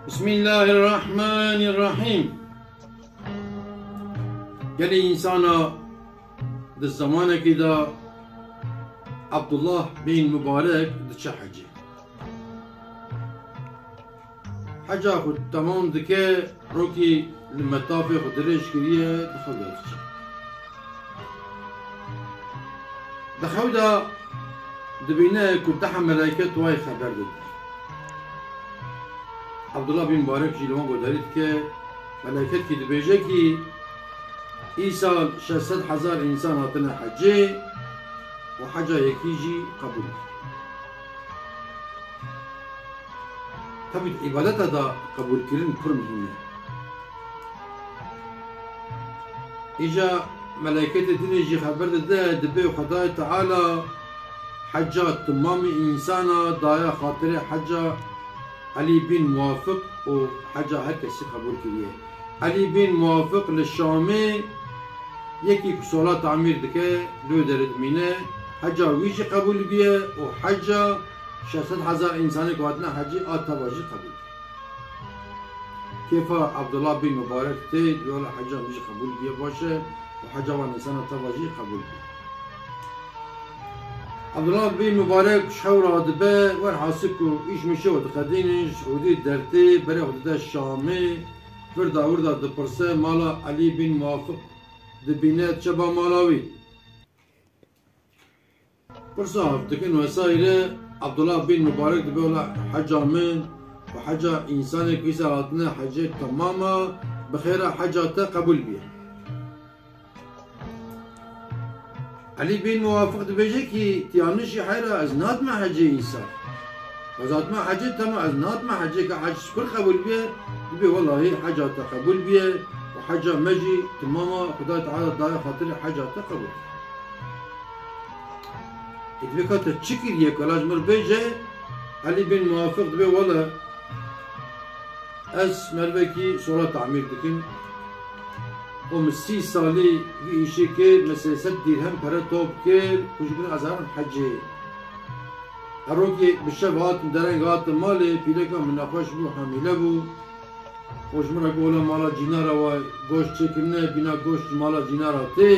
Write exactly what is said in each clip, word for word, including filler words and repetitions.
Bismillahirrahmanirrahîm. Gelê însana di zemanekî de Abdullah bin Mubarek diçe hecê. Heca xwe temam dike, rokî li metafê xwe dirêj kiriye, di xew de diçe. Di xew de dibîne ku deh meleket wayê xeber dide. Abdullah bin Mubarek jî li wan guhdarî dike, meleket kî dibêje kî îsal şeş sed hezar însan hatine hecê û heca yekî jî qebûl. Tabi di îbadeta de qebûlkirin pir muhîm e. Îca meleketê dinê jî xeber dide, dibê Xwedayê Teala heca timamî însana daye xatirê heca Elî bin Muwafiq û heca her kesî qebûl kiriye. Elî bin Muwafiq li Şamê yekî ku sola tamîr dike, li wê derê dimîne, heca wî jî qebûl biye û heca şeş sed hezar însanê ku hatine hecî a teva jî qebûl. Kêfa Abdullah bin Mubarek tê, dibê wela heca min jî qebûl biye baş e û heca wan însana teva jî qebûl biye. Abdullah bin Mubarek ji hew radibe, werhasil ku îş mişê û diqedînin, ji Siûdî dertê, berê xwe dide Şamê, vir da wir da dipirse, mala Elî bin Muwafiq dibîne, diçe ba mala wî. Pirsa hev dikin vesaire, Abdullah bin Mubarek dibê wela heca min û heca însanê ku îsal hatine hecê temam e, bi xêra heca te qebûl biye. Elî bin Muwafiq dibêje kî, tu yanlış jî heyra, ez natime hecê îsal. Ez hatime hecê, tema ez natime hecê, ka hec ji kur qebûl biye, dibê welahî heca te qebûl biye û heca me jî timam e, Xuda Teala daye xatirê heca te qebûl. Ê, dibê ka te çi kiriye, ka la ji min re bêje, Elî bin Muwafiq dibê wele ez mervekî sola tamîr dikim. Û min sî salî vî îşê kir, min sê sed dîrhem pere top kir, ku ji bin ez herim hecê. Herokê bi şev hatim dereng, hatim malê, pîreka min nexweş bû, hemîle bû. Û ji min re got, wela mala cînara we goşt çêkirine, bîna goşt ji mala cînara tê.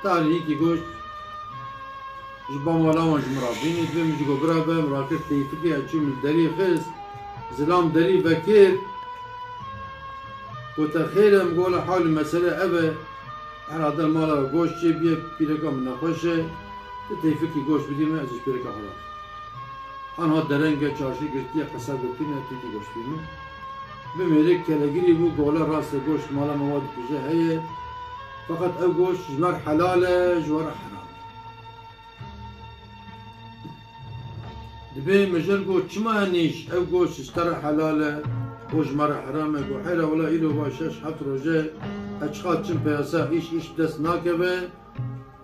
Tarî hinkî goşt ji ba mala wan ji min re bînî, dibê min jî got, bira be, min rakir teyfikê, ez çûm li derî xist, zilam derî vekir. Gote, xêr e, min got, wela hal û mesele ev e. Herhalde mala we goşt çêbûye, pîreka min nexweş e. Tu teyfikî goşt bidî min, ez ji pîreka xwe re. Anha derenge çarşî girtiye, qesa girtine, tîkî goşt bî min. Bi mêrik kelegirî bû, got, wela rast e, goşt mala me wa dikuje heye. Feqet ew goşt ji me re helal e, ji we re heram e. Dibê min ji re got, çima henî ji ew goşt ji te re helal e û ji me re heram e? Got, heyra wela îro va şeş heft roj e, ez çiqas çim peyasa, îş, îş bi dest nakeve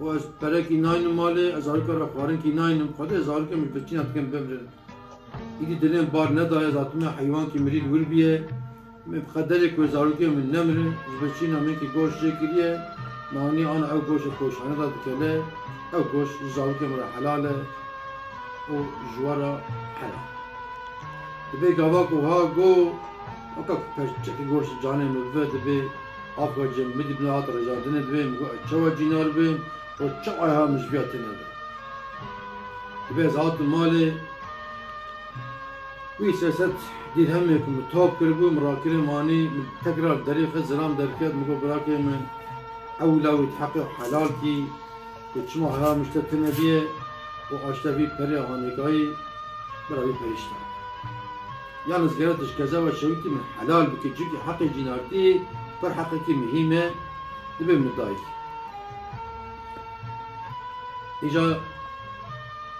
û ez perekî naynim malê, ez zarokê re xwarinkî naynim. Xwedê zarokê min ji birçîna dikin bimrin. Îdî dilê min bar nedaye, ez hatime heywankî mirî li wir bûye. Min bi qederê ku zarokê min nemirin, ji birçîna min kî goşt jê kiriye, min anî ana ew goşt li koşxane de dikele, ew goşt ji zarokê min re helal e û ji we re helal. Dibê gava ku ha got, weka ku perçekî goşt canê min bibe, dibê, afxwe cem min dibîne hat rejandinê, dibê min got, ez çawa cînar bim û çawa ha min ji viya têne de. Dibê ez hatim malê, wî sê sed dîrhemê ku min top kiribû, min rakirê manî, min tekrar derî xist, zilam derket, min got, birakê min, ewla wî di heqê helal kî, ku çima heram ji te tune biye û aşte vî perê hanêkayî, bira vî perî ji te. Yalnız gere tu ji keza ve şewitî min helal bikî, çimkî heqê cînartî pir heqekî muhîm e, dibê min dayî. Îca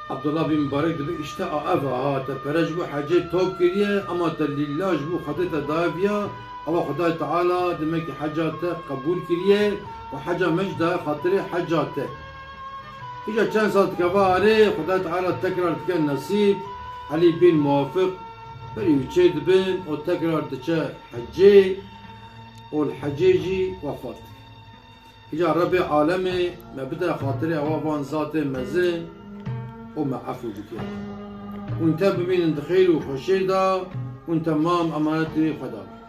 Abdullah bin Mubarek dibê, îşte a ev a, ha, te pere ji bo hecê top kiriye, ama te lîla ji bo Xwedê te daye viya, ava Xwedayê Teala demek ki heca te qebûl kiriye û heca me jî daye xatirê heca te. Îca çend sal dikeve arê, Xwedayê Teala tekrar dike nesîb, Elî bin Muwafiq berî wî çê dibin û tekrar diçe hecê û li hecê jî wefat dike. Îca Rebê alemê me bide xatirê ewa van zatê mezin û me efû bike. Hûn te bimînin di xêr û xweşiyê de Hûn temam emanetê Xweda bin.